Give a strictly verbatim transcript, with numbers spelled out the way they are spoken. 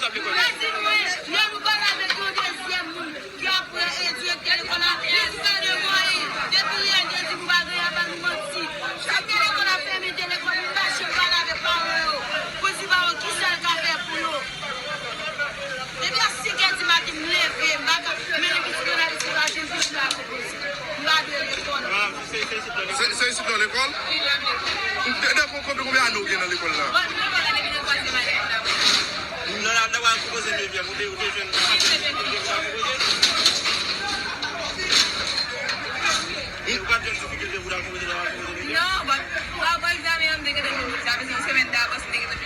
Imajine mwen, lè nou pale avèk yon dezyèm moun ki ap, eh, direktè lekòl la, li di pa gen mwayen. Depi yè, li di nou pa gen, y ap ba nou manti. Direktè lekòl la fèmen de lekòl, li pa janm pale avèk paran yo pou di paran yo kisa l ka fè pou yo. Depi a senk è di maten, m leve, m pa ka mennen pitit mwen nan pitit la, jwenn pitit la. Se, se isit nan lekòl? De, de, kon-, konbyen, konbyen ane w gen nan lekòl la? Non, la, la, w al konpoze nevyèm, ou te, ou te jwenn. Ou pa t jwenn difikilte pou w al konpoze, w al konpoze nevyèm? Non, but, pou al pran egzamen an, m te gentan jwenn nout la, men se yon semèn davans, m te gentan